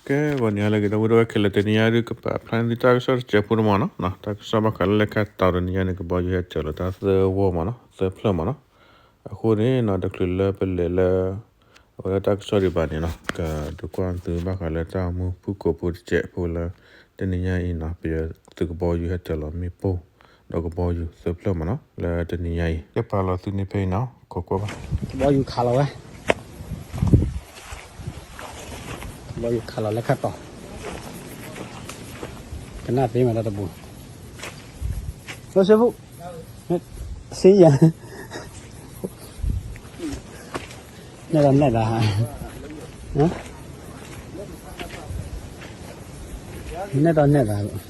ကဲ ဂီၤနံၤဟါလၢအဂ့ၤ ဒီပုၢ်ဝဲၢ်ခဲလၢာ် တနံၤညါဒုး ကပာ်ဖျါန့ၢ်သုတၢ်ကစီၣ်တစဲးဖိတမံၤနီၤ, တၢ်ကစီၣ်ဘၣ်ဃးလၢလဲၤခါတီၤတနံၤညါန့ၣ် ကဘီယူၤဟဲတၢၤလီၤတၢ်သၢဝီမ့ၢ်နီၤ, သၢဖျၢၣ်မ့ၢ်နီၤ. အဃိန့ၣ်နီၤ တချုးလၢပလဲၤလၢ အဝဲဒၣ်တၢ်ကစီၣ်ဒံးဘၣ်န့ၣ်နီၤ, ကဒုးကွၢ်သုဘၣ်ဃးလၢတၢ်အိၣ်မူဖုၣ်ကိာ်ဖိတစဲးဖိလၢ တနံၤညါအံၤနီၤ, ပယီၤသုးကဘီယူၤဟဲတၢၤလီၤမ့ၣ်ပိၢ် ဒီးကဘီယူၤသၢဖျၢၣ်မ့ၢ်နီၤ, လၢတနံၤညါအံၤ ကပာ်လီၤသုန့ၣ်ဖဲအံၤနီၤ, ခိးကွၢ်ဘၣ်. ကဘီယူၤခးလီၤဝဲ ကဘီယူၤခးလီၤလဲၤခါတီၤ, ကနၣ်သ့မးတၢ်တပူၤ, လီၤစဲဖူ, စ့ယဲ, နဲၣ်ဒီးနဲၣ်သး, နဲၣ်ဒီးနဲၣ်သး,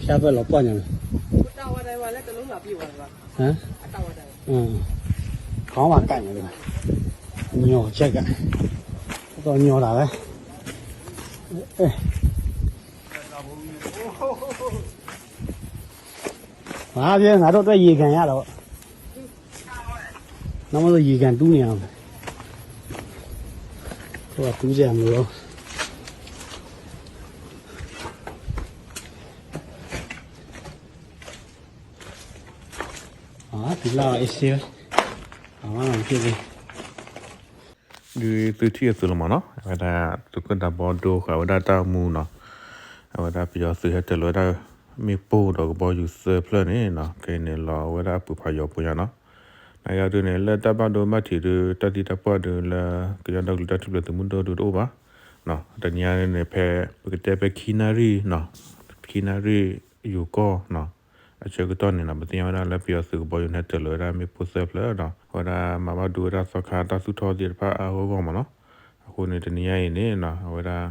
ဖျါဖဲလီၤပှီၢ်ညါ, ကီဝါကၣ်ညါ, ညီကဲကး, ကီညီတၢ်ဝဲ, မၤဖဲ ငါတို့အတွက်ရေကန်ရတော့, နောက်မှဆိုရေကန်တူးနေအောင်, ဟိုကတူးကြမလို့, အာ ဒီလောက်အစ်စေးပဲ, ဘာမှမဖြစ်သေး. ဒုးသုထံၣ်အသိးလီၤမ့ၢ်နီၤ, အဝဲဒၣ်သုးခိၣ်ဒးဘီဒိဃာ်ဝဲဒၣ်တၢ်အိၣ်မူနီၤ, အဝဲဒၣ်ပယီၤသုးဟဲတၢၤလီၤဝဲဒၣ် မ့ၣ်ပိၢ်ဒီးကဘီယူၤသၢဖျၢၣ်န့ၣ်နီၤ, ကဲန့ၣ်လီၤအဝဲဒၣ်အပူၤဖးယီၤဖိညါနီၤ. နာ်က့ဒုးန့ၣ် လၢတၢ်ဘၣ်ဒိဘၣ်ထံးဒုး တၢ်သံတၢ်ပှၢ်ဒုးလၢ ကညီဒီကလုာ်တၢ်ထူၣ်ဖျဲးသုးမုၢ်ဒိၣ်ဒုးတအိၣ်ဘၣ်နီၤ, တနံၤညါန့ၣ် ဖဲ ပကတဲဖဲခံနၣ်ရံၣ်နီၤ, ခံနၣ်ရံၣ်ယိၤကီၢ်နီၤ အဆၢကတီၢ်န့ၣ်နီၤ, ပသ့ၣ်ညါဝဲဒၣ်လၢပယီၤသုးကဘီယူၤန့ၣ် ဟဲတၢၤလီၤဝဲဒၣ်မ့ၣ်ပိၢ်သၢဖျၢၣ်နီၤ, အဝဲဒၣ်မၤဘၣ်ဒိဝဲဒၣ်သီခါတၢ်သူၣ်ထီၣ်သ့ၣ်တဖၣ်အါအါဂီၢ်ဂီၢ်မ့ၢ်နီၤ. အဃိန့ၣ် တနံၤညါအံၤန့ၣ်နီၤ အဝဲဒၣ်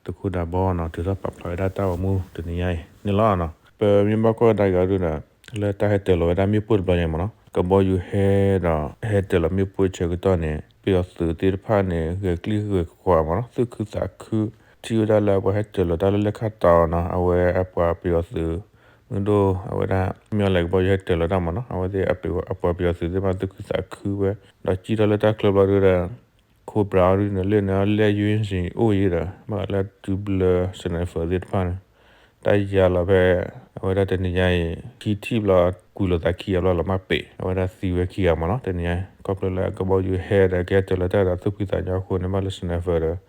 သုးခိၣ်ဒးဘီနီၤ ထုးထီၣ်ပာ်ဖျါဝဲဒၣ်တၢ်အိၣ်မူတနံၤညါအံၤန့ၣ်လီၤနီၤ. ပမ့ၢ်ဘၣ်ကွၢ်ကဒါက့ၤအီၤဒုးဒီး လၢတၢ်ဟဲတၢၤလီၤဝဲဒၣ်မ့ၣ်ပိၢ်တဘျီညါမ့ၢ်နီၤ, ကဘီယူၤဟဲဒီး ဟဲတၢၤလီၤမ့ၣ်ပိၢ်အဆၢကတီၢ်န့ၣ် ပယီၤသုးသ့ၣ်တဖၣ်န့ၣ် ဂဲၤကလံၣ်ဂဲၤကွၢ်မ့ၢ်နီၤ, သူၣ်ခုသးခု ထံၣ်ဝဲဒၣ်လၢအပှၤဟဲတၢၤလီၤတၢ်လၢလဲၤခါတီၤနီၤ, အဝဲအပှၤပယီၤသုး မုၢ်ဒိၣ် အဝဲဒၣ် မ့ၢ်အီၤလဲၣ် ကဘီယူၤဟဲတၢၤလီၤတၢ်မ့ၢ်နီၤ, အဝဲသ့ၣ်အပှၤပယီၤသုးသ့ၣ်တဖၣ်သူၣ်ခုသးခုဝဲ ဒီးစံၣ်ထီၣ်လၢတၢ်ချၢဘျီဒုးဒီး Cobra အီၤဒုးန့ၣ် လၢန့ၣ်လၢ ယူအ့ၣ်အ့ၣ် အိၣ်အံၤဒီး ဘၣ်ဃးလၢတုၤဘျၢ sniper သ့ၣ်တဖၣ်န့ၣ် တၢ်ယၤလီၤဖဲ အဝဲဒၣ်တနံၤညါအံၤ ခံထံၣ်ဘျီ ကွံာ်လိာ်သးခံဂၤဘျီလီၤမၢ်ပ့း အဝဲဒၣ်သံဝဲခံဂၤမ့ၢ်နီၤ, တနံၤညါ ခီဖျိလၢကဘီယူၤဟဲဒီးကဟဲတၢၤလီၤတၢ်ဒီးသူၣ်ဖှံသးညီအဃိန့ၣ် ဘၣ်လၢ sniper ဒီး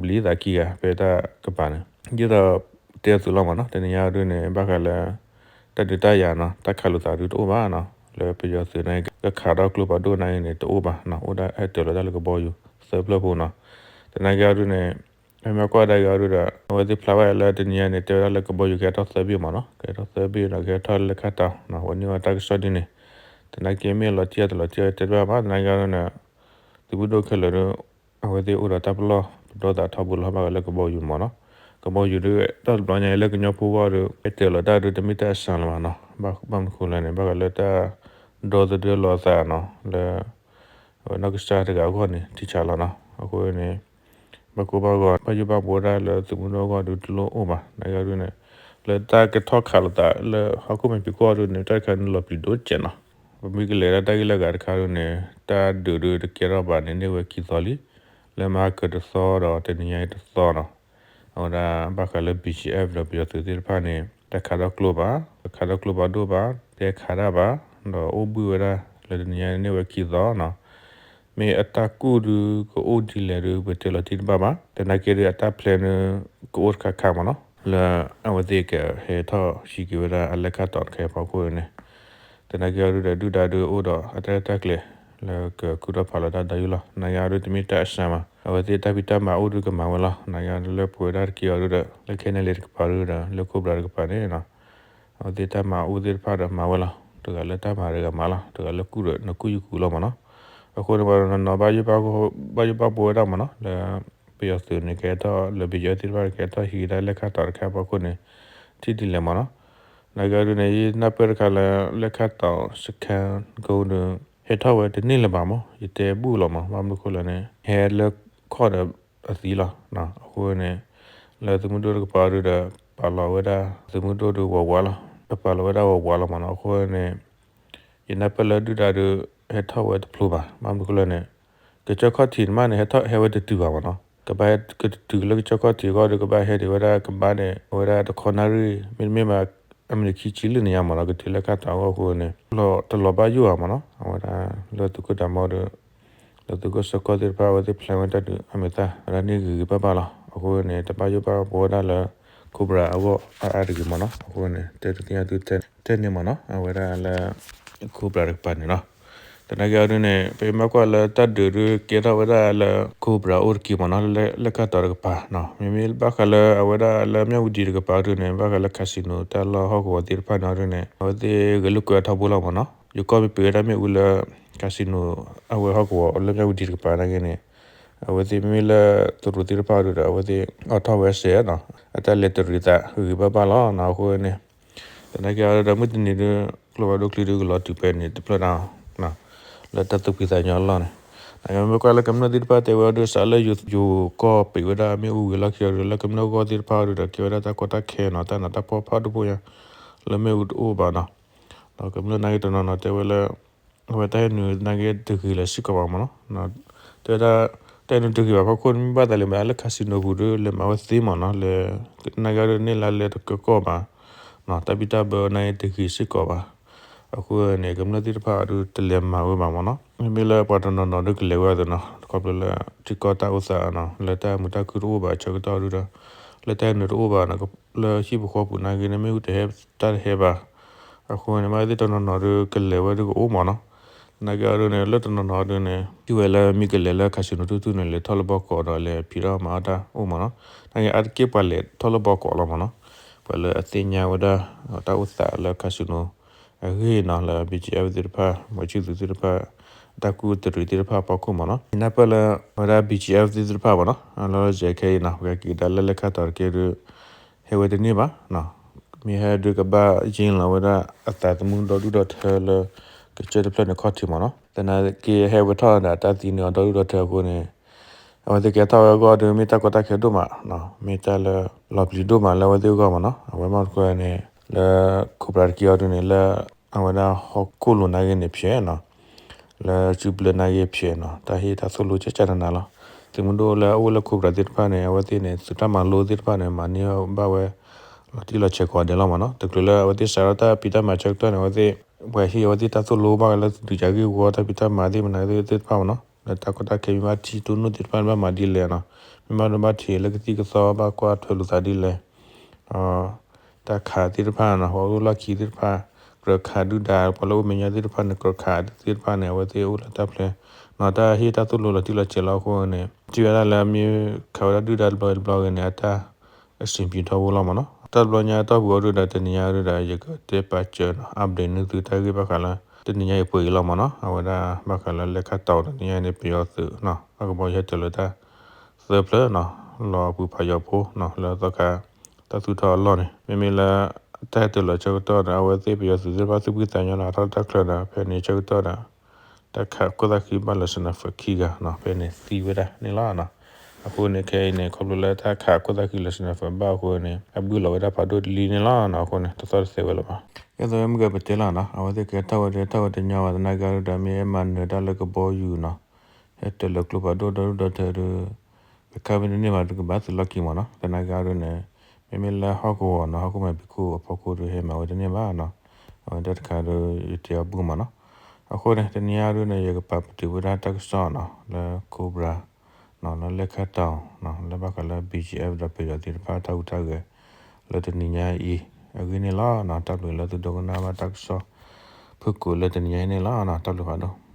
ဘျံးသးခံဂၤ ဖဲတၢ်ကပၤန့ၣ် ဒ်သိးတဲအသိးလီၤမ့ၢ်နီၤ, တနံၤညါဒုးန့ၣ် ဘၣ်ဃးလၢ တၢ်ဒုးတၢ်ယၤနီၤ တၢ်ခးလိာ်သးဒုးတအိၣ်ဘၣ်နီၤ, လၢပယီၤသုးန့ၣ် ကခးထီၣ်ကျိဖးဒိၣ်န့ၣ်န့ၣ် တအိၣ်ဘၣ်နီၤ, အိၣ်ဒၣ်ဟဲတၢၤလီၤတၢ်လၢကဘီယူၤသၢဖျၢၣ်ဖိနီၤ, သနာ်က့အီၤဒုးန့ၣ် မ့ၢ်ကွၢ်ဒၣ်က့ၤအီၤဒုးဒီး အဝဲသ့ၣ်ဖျါဘၣ်လၢတနံၤညါန့ၣ် တဲဝဲဒၣ်လၢကဘီယူၤကဟဲထီၣ်သၢဘ့ၣ်မ့ၢ်နီၤ, ကဟဲထီၣ်သၢဘ့ၣ်ဒီး ကဟဲထီၣ်လၢခါတီၤနီၤ, ဝဲန့ၢ်ဝဲတၢ်ကစီၣ်ဒ်န့ၣ်, သနာ်က့မ့ၢ်လီၤတံၢ်အတလီၤတံၢ်တဲတဘၣ်ဘၣ်, သနာ်က့အီၤဒုးန့ၣ် သုးမုၢ်ဒိၣ်ခဲလၢာ်ဒီး အဝဲသ့ၣ်အိၣ်ဒီးတၢ်ပလီၢ်ပဒီသးထီဘိလီၤ ဘၣ်ဃးလၢကဘီယူၤမ့ၢ်နီၤ, ကဘီယူၤဒုး တၢ်တဘျီညါအံၤလၢကညီဖိဂီၢ်ဒီး ဟဲတၢၤလီၤတၢ်ဒုးတမ့ၢ်တၢ်အဆၢလၢၤဘၣ်နီၤ, ဘၣ်မနုၤဃိလဲၣ်န့ၣ် ဘၣ်ဃးလၢတၢ်ဒီသဒၢလီၤသးနီၤ လၢ အဝဲနီၢ်ကစၢ်တဂၤအဂီၢ်န့ၣ် ထံဆးလီၤနီၤ, အဃိန့ၣ် ဘၣ်ကိၢ်ဘၣ်ဂီၤ ဘၣ်ယိၣ်ဘၣ်ဘှီဒၣ်လၢသုးမုၢ်ဒိၣ်အဂီၢ်ဒုးတလိၣ်အိၣ်ဘၣ်, သနာ်က့အီၤဒုးန့ၣ် လၢတၢ်ကထီၣ်ခးလိာ်သးလၢဟီၣ်ခိၣ်မဲာ်ဖံးခိၣ်အီၤဒုးန့ၣ် တၢ်တခါန့ၣ်လီၤပျံၤဒိၣ်စဲးနီၤ, ပမ့ၢ်ကလဲၤဒၣ်တၢ်ဂ့ၢ်လၢအဂၤတခါဒုးန့ၣ် တၢ်ဒုးဒုးတကဲထီၣ်ဘၣ်န့ၣ် န့ၢ်ဝဲခံသီလံ, လၢမဟါကတသီဒီးတနံၤညါအံၤတသီနီၤ, အဝဲဒၣ်ဘၣ်ဃးလၢ ဘီၣ်ကၠံၣ်အဲၣ် ဒီးပယီၤသုးသ့ၣ်တဖၣ်န့ၣ် တၢ်ခးထီၣ်ကျိဘၣ်, တခးထီၣ်ကျိဘၣ်ဒိၣ်ဘၣ်, တဲခးတၢ်ဘၣ်, ဒီးအိၣ်ဘှံးဝဲဒၣ် လၢတနံၤညါန့ၣ် န့ၢ်ဝဲခံသီနီၤ, မ့ၢ်အတၢ်ကူၣ်ဒုးကအိၣ်ဒ်လဲၣ်ဒုး ပတဲလီၤတံၢ်တဘၣ်ဘၣ်, သနာ်က့ဒုးအတၢ်ဖျဲးန့ၣ် ကအိၣ်တခါခါမ့ၢ်နီၤ, လၢအဝဲသ့ၣ်ကဟဲထီၣ်ဟံးက့ၤဝဲဒၣ်အလဲၤခါတီၤတခါအံၤအဖီခိၣ်န့ၣ်, သနာ်က့အီၤဒုးဒီး ဒုၣ်ဒါဒုးအိၣ်ဒီးအတၢ်ရဲၣ်တၢ်ကျဲၤ လၢကကူၣ်ထီၣ်ဖးလီၤတၢ်ဒီးယုၢ်လီၤ, သနာ်က့အီၤဒုးတမ့ၢ်တၢ်အဆၢမး, အဝဲသ့ၣ်တၢ်ဖံးတၢ်မၤအိၣ်ဒုးကမၤဝဲလီၤ, သနာ်က့အီၤဒုးလၢပဝဲဒၣ်တက့ၢ်အီၤဒုးဒီး လၢ ခဲန့ၣ်လ့ၣ် တကပၤဒုးဒီး လၢ Cobra တကပၤန့ၣ်နီၤ အဝဲသ့ၣ်တၢ်မၤအိၣ်သ့ၣ်တဖၣ်ဒီးမၤဝဲလီၤ, တဂၤလၢတၢ်မၤတဂၤမၤလီၤ, တဂၤလၢကူၣ်ဒီးနကူၣ်ယကူၣ်လီၤမ့ၢ်နီၤ, အဃိန့ၣ် ပှၤတနီၤနီၤ ဘၣ်ယိၣ်ဘၣ်ဘှီဝဲဒၣ်မ့ၢ်နီၤ, လၢပယီၤသုးန့ၣ် ကဟဲထီၣ်လၢ ဘီၣ်ကၠံၣ်အဲၣ် သ့ၣ်တဖၣ်န့ၣ် ကဟဲထီၣ်ဟံးကဒါလဲၤခါတီၤတခါအဖီခိၣ်န့ၣ် ထံၣ်ဒ်လဲၣ်မ့ၢ်နီၤ, သနာ်က့အီၤဒုးန့ၣ် ယနၢ်ပၢၢ်တခါလၢ လဲၤခါတီၤစခန်းကုန်းဒုး ဟဲထီၣ်ဝဲတန့ၢ်လၢၤဘၣ်မ့ၢ် ယတဲဘူၣ်လီၤမ့ၢ်, ဘၣ်မနုၤဃိလဲၣ်န့ၣ် ဟဲလၢခီၣ်ဒီးအသံလီၤ, အဃိန့ၣ် လၢသုးမုၢ်ဒိၣ်တကပၤဒုးဒီး ပာ်လီၤဝဲဒၣ် သုးမုၢ်ဒိၣ်ဒုးဝးဝးလီၤ, ပာ်လီၤဝဲဒၣ်ဝးဝးလီၤမ့ၢ်နီၤ, အဃိန့ၣ် ယနၢ်ပၢၢ်လၢဒုၣ်ဒါဒုး ဟဲထီၣ်ဝဲတဖျိဘၣ်, ဘၣ်မနုၤဃိလဲၣ်န့ၣ် ကစၢၢ်ခီၣ်ထံးန့ၣ်မးန့ၣ် ဟဲထီၣ်ဟဲဝဲတတုၤဘၣ်မ့ၢ်နီၤ. ကဘၣ်ဟဲကတတုၤလၢကစၢၢ်ခီၣ်ထံးအဂီၢ်ဒီး ကဘၣ်ဟဲဒံးဝဲဒၣ်ကဘၣ်န့ၣ် အဝဲဒၣ်တခီနၣ်ရံၣ် မ့တမ့ၢ်ဘၣ် အမံးနံးခံဆံလၢန့ၣ်ညါမ့ၢ်နီၤ ကတုၤလၢခါတီၤအဂီၢ်အဃိန့ၣ် လီၤတလီၤဘၣ်ယိၣ်ဘၣ်မ့ၢ်နီၤ. အဝဲဒၣ်လၢသုးခိၣ်ဒးမီဒီး လၢသုးခိၣ်စီၤကီၢ်သ့ၣ်တဖၣ် အဝဲသ့ၣ် plan ဝဲတၢ်ဒုးအမ့ၢ်သၣ် ဝဲဒၣ်န့ၣ်ဂ့ၤဂ့ၤဘၣ်ဘၣ်လီၤ. အဃိန့ၣ် တဘၣ်ယိၣ်ဘၣ်ပဝဲဒၣ်လၢ Cobra အဂီၢ်အါအါတဂ့ၤမ့ၢ်နီၤ. အဃိန့ၣ် တဲဒုးသ့ၣ်ညါသုတဲန့ၣ်မ့ၢ်နီၤ အဝဲဒၣ်လၢ Cobra တကပၤန့ၣ်နီၤ. သနာ်က့အီၤဒုန့ၣ် ပမ့ၢ်ကွၢ်လၢတၢ်ဒုးဒုးကဲထီၣ်ဝဲဒၣ်လၢ Cobra အိၣ်တက့ၢ်မ့ၢ်နီၤ လၢလဲၣ်ခါတီၤတကပၤနီၤ. မ့မ့ၢ်ဘၣ်ဃးလၢအဝဲဒၣ်လၢမၠၣ်ဝတံၤတကပၤအီၤဒုန့ၣ် ဘၣ်ဃးလၢ casino တၢ်လီၢ်ဟီၣ်ကဝီၤသ့ၣ်တဖၣ်န့ၣ်အီၤဒုန့ၣ် အဝဲသ့ၣ်ဂဲၤလိာ်ကွဲထီဘိလီၤမ့ၢ်နီၤ. ယကီၢ်မ့ၢ်ပှ့ၤဝဲဒၣ်မ့ၣ်အူလၢ casino အဝဲဟီၣ်ကဝီၤလၢမၠၣ်ဝတံၤတကပၤနာ်က့န့ၣ် အဝဲသ့ၣ်မ့မ့ၢ်လၢတရူးသ့ၣ်တဖၣ်အီၤဒုဒီး အဝဲသ့ၣ်အီၣ်ထီၣ်ဝဲစဲးနီၤ အတၢ်လဲၤတရံးသးဂ့ၤဘၣ်ဘၣ်လီၤနီၤ. အဃိန့ၣ် သနာ်က့အီၤဒီးမုၢ်တနံၤဒု ကျိဖးဒိၣ်ချံဒုကလီၤတုၤဖဲန့ၣ်တဖျၢၣ်ဒၣ် လၢတၢ်သူၣ်ဖှံသးညီအလီၢ်န့ၣ် နကမ့ၢ်ကွၢ်လၢကမျၢၢ်သ့ၣ်တဖၣ်တဲဝဲအီၤဒု စးလၢယိၤကီၢ်ပှ့ၤဝဲဒၣ်မ့ၣ်အူဂ့ၤလီၢ်ခံအီၤဒု လၢကမျၢၢ်ဂီၢ်သ့ၣ်တဖၣ်အီၤဒုဒီး ကဲဝဲဒၣ်တၢ်ကီတၢ်ခဲနီၤ တၢ်နးတၢ်ဖှီၣ်ဖးဒိၣ်ဖိညါ လၢမ့ၣ်အူတအိၣ်ဘၣ်နီၤ. ဒီးကမျၢၢ်နာ်က့တနီၤနီၤတဲဝဲလၢ အဝဲတၢ်ဟဲနုာ်နာ်က့တဂ့ၤလၢၤစ့ၢ်ကီးဘၣ်မ့ၢ်နီၤ. တဲဝဲဒၣ် တၢ်ဟဲနုာ်တဂ့ၤဘၣ်ဖီခိၣ်န့ၣ် မ့ၢ်ဘၣ်သးလၢမ့ၢ်လၢ casino ပူၤဒု လဲၤမၤဝဲသ့မ့ၢ်နီၤ လဲၤ နာ်က့အီၤဒုန့ၣ်လၢလဲၤတကၢကီၢ်ဘၣ် တၢ်ဘံၣ်တၢ်ဘၢနာ်က့တဂ့ၤစ့ၢ်ကီးဘၣ်. အဃိန့ၣ် ကမျၢၢ်သ့ၣ်တဖၣ်အီၤဒုတလဲၤမၤဝဲဘၣ်မ့ၢ်နီၤ. မ့မ့ၢ်လၢပှၤတနီၤနီၤဒုကလဲၤဝဲအသိးနီၤ ခီဖျိလၢ ထံကီၢ်တၢ်အိၣ်သးနီၤ လၢတၢ်မုာ်တၢ်ခုတအိၣ်ဘၣ်အဆၢကတီၢ်ဒုဒီး လၢတၢ်ဟဲနုာ်တအိၣ်ဘၣ်နီၤ လၢဟံၣ်ဖိဃီဖိပူၤနာ်က့န့ၣ် မ့ၣ်အူတဟဲတၢ်တဟဲဘၣ်. အဃိန့ၣ် ဘၣ်သ့ၣ်တနီၤနီၤဒုကလဲၤဝဲဒုကအိၣ်မ့ၢ်နီၤ. သနာ်က့အီၤဒုန့ၣ် လၢတနီၤနီၤဒုန့ၣ် ထံၣ်ဝဲလၢမ့ၢ်ကလဲၤလၢ casino ထူၣ်ထူၣ်န့ၣ် လဲၤထီၣ်လၢဘီကီးဒီးလဲၤဖံးထီၣ်မၤအီၣ်တၢ်အိၣ်မ့ၢ်နီၤ. နာ်က့အါတက့ၢ်ပှၤလဲၤထီၣ်လၢဘီကီးလီၤမ့ၢ်နီၤ. ပှၤလၢအသ့ၣ်ညါဝဲဒၣ် တၢ်အိၣ်သးလၢ casino အဂ့ၢ်နီၤ လၢ B G F သ့ၣ်တဖၣ် မီၤဆံၣ်သူးသ့ၣ်တဖၣ် တၢ်ကူၣ်တရံးသ့ၣ်တဖၣ်အဖီခိၣ်မ့ၢ်နီၤ. နၢ်ပၢၢ်လၢ အဝဲဒၣ် B G F သ့ၣ်တဖၣ်မ့ၢ်နီၤ လီၤလီၤဆဲးခဲအံၤနီၤ ပကက့ၤဒၣ်လၢလဲၤခါတီၤတက့ၢ်ဒု ဟဲဝဲတန့ၢ်ဘၣ်. မ့ၢ်ဟဲဒုကဘၣ်ယ့ၢ်လီၤဝဲဒၣ် အသးသမူဒီဒူၣ်ဒီထၢလၢ ကစၢၢ်တဖျၢၣ်န့ၣ်ခီၣ်ထံးမ့ၢ်နီၤ. သနာ်က့ဟဲဝဲထီၣ်ဒီးတၢ်သံန့ၢ်အီၤဒီဒူၣ်ဒီထၢအဃိန့ၣ် အဝဲသ့ၣ်ကဲထီၣ်ဝဲအဂီၢ်ဒီး မ့ၢ်တၢ်ကီတၢ်ခဲဒိၣ်မး, မ့ၢ်တၢ်လၢလီၤပျံၤဒိၣ်မးလၢအဝဲသ့ၣ်အဂီၢ်မ့ၢ်နီၤ. အဝဲမ့ၢ်တခီန့ၣ် လၢ Cobra တက့ၢ်အီၤဒုန့ၣ် လၢအဝဲဒၣ်ဟီၣ်ခိၣ်လိၤနာ်က့န့ၣ်ဖျဲးနီၤ, လၢစုဘျၢနာ်က့ဖျဲးနီၤ, တၢ်ဟ့ၣ်တၢ်သိၣ်လိကၢ်ကၢ်နးနးလီၤ. သုးမုၢ်ဒိၣ်လၢအအိၣ်လၢ Cobra သ့ၣ်တဖၣ်န့ၣ် အဝဲသ့ၣ်န့ၣ် သုးတၢ်မၤလိသ့ၣ်တဖၣ်န့ၣ် မၤန့ၢ်ဘၣ်ဝဲ လီၤတံၢ်လီၤဆဲးကိးဂၤဒဲးလီၤမ့ၢ်နီၤ. တချုးလၢအဝဲသ့ၣ်စးထီၣ်တၢ်ဖံးတၢ်မၤဆၢကတီၢ်န့ၣ် အဝဲသ့ၣ် ပှဲၤဟ့ၣ်အဝဲသ့ၣ်တၢ်သိၣ်လိဘၣ်လၢသုးဒုးယၤဂ့ၢ်ဝီတၢ်ဖံးတၢ်မၤသ့ၣ်မနုၤသ့ၣ်တဖၣ်မ့ၢ်နီၤ, လၢတၢ်ကီတၢ်ခဲမ့ၢ်ဘၣ်ထံတိၢ်နီၣ်သ့ၣ်တဖၣ်န့ၣ် ဘၣ်မၤဒ်လဲၣ်နီၤ, မ့ၢ်ဘၣ်ဒိဘၣ်ထံးလၢကသံၣ်ကသီ ဘၣ်ကွၢ်ထွဲလိာ်သးဒ်လဲၣ် တၢ်ခးသ့ၣ်တဖၣ်နီၤ, ပှၤအိၣ်လီၢ်ခံသ့ၣ်တဖၣ် ကြၢးခးဒုၣ်ဒါ, ပှၤလၢအိၣ်မဲာ်ညါသ့ၣ်တဖၣ်န့ၣ် ကြၢးခးသ့ၣ်တဖၣ်န့ၣ် အဝဲသ့ၣ်အိၣ်လၢတၢ်ဖျဲနီၤ, တၢ်ဟ့ၣ်တၢ်သိၣ်လိလီၤတံၢ်လီၤဆဲးလီၤအဃိန့ၣ် ထံၣ်ဝဲဒၣ်လၢမ့ၢ်ခးဝဲဒၣ်ဒုၣ်ဒါတဘျီတဘျီဂ့ၤန့ၣ် အတၢ်အဆင်ပြေထီဘိလီၤမ့ၢ်နီၤ. တၢ်တဘျီညါအတီၢ်ပူၤအီၤဒုၣ်ဒါ တနံၤညါဒုၣ်ဒါ ယကတဲပာ်စၢၤနီၤ, update န့ၢ်သုတၢ်ဂ့ၢ်ဘၣ်ဃးလၢ တနံၤညါအံၤပှဲၤအံၤလီၤမ့ၢ်နီၤ. အဝဲဒၣ်ဘၣ်ဃးလၢလဲၤခါတီၤတနံၤညါအံၤန့ၣ် ပယီၤသုးနီၤ အကဘီယူၤဟဲတၢၤလၢတၢ်သၢဖျၢၣ်နီၤ, လီၤအပူၤဖးယီၤဖိနီၤ လၢသီခါ တၢ်သူၣ်ထီၣ်အလီၢ်န့ၣ် မ့မ့ၢ်လၢ တၢ်ဟဲတၢၤလီၤဆၢကတီၢ်ဒီး အဝဲသ့ၣ်ပယီၤသုးသ့ၣ်တဖၣ်သူၣ်ဖှံသးညီနီၤ အထီၣ်တၢ်ချၢဒီး ဖဲန့ၣ်ဆၢကတီၢ်ဒီး တၢ်ခးခိၣ်သၣ်ဃံဘၣ်လၢ sniper ခံဂၤနီၤ, ဖဲန့ၣ်သံဝဲဒၣ်န့ၣ်လီၤနီၤ. အဃိန့ၣ် ခဲအံၤန့ၣ် ခီဖျိလၢတၢ်ခးခိၣ်သၣ်ဃံလၢ sniper ဘၣ်အဃိန့ၣ် အဘုၣ်လီၤဝဲဒၣ်ဖးဒိၣ်တလံန့ၣ်လီၤနီၤ. အဃိန့ၣ် တသီၣ်တသဲဝဲလၢၤဘၣ်. ကဲသိးမ့ၢ်ကပတဲလီၤနီၤ, အဝဲသ့ၣ်ကဲထီၣ်ဝဲဒၣ် ထီၣ်ဝဲတညီဘၣ် သနာ်က့အီၤဒုၣ်ဒါ မ့ၢ်ဟဲမၤနၢၤတၢ်လၢကဘီယူၤနီၤ, ဟဲတၢၤလၢကျိဖးဒိၣ်ဒီဒူၣ်ဒီထၢဒုၣ် ကခါမ့ၢ်တန့ၢ်ဘၣ်ဒုၣ်ကဘၣ်သုးလီၢ်ခံမ့ၢ်နီၤ. သနာ်က့အီၤဒုၣ်န့ၣ် မ့မ့ၢ်လၢဟီၣ်ကဝီၤနီၤ, ဟီၣ်ခိၣ်မဲာ်ဖံးခိၣ်အဖီခိၣ်ဒုၣ်ဟဲမၤဝဲတန့ၢ်ဘၣ်နီၤ. အဝဲဒၣ်တခါဒုၣ် ယတဲအီၤဘူၣ်မ့ၢ်နီၤ. အဃိန့ၣ် တနံၤညါဒုၣ်န့ၣ် ယကပာ်ပတုာ်ဝဲဒၣ်တၢ်ကစီၣ်နီၤ လၢ Cobra နီၤ လၢလဲၤခါတီၤနီၤ လၢဘၣ်ဃးလၢ BGF ဒီးပယီၤသ့ၣ်တဖၣ်တၢ်ဟူးတၢ်ဂဲၤ လၢတနံၤညါအံၤ အဂ့ၢ်န့ၣ်လီၤနီၤ. တၢ်ဘျုးလၢသုဒိကနၣ်ဘၣ်တၢ်ကစီၣ် ဖုၣ်ကိာ်လၢတနံၤညါအံၤန့ၣ်လီၤနီၤ. တၢ်ဘျုးဖးဒိၣ်.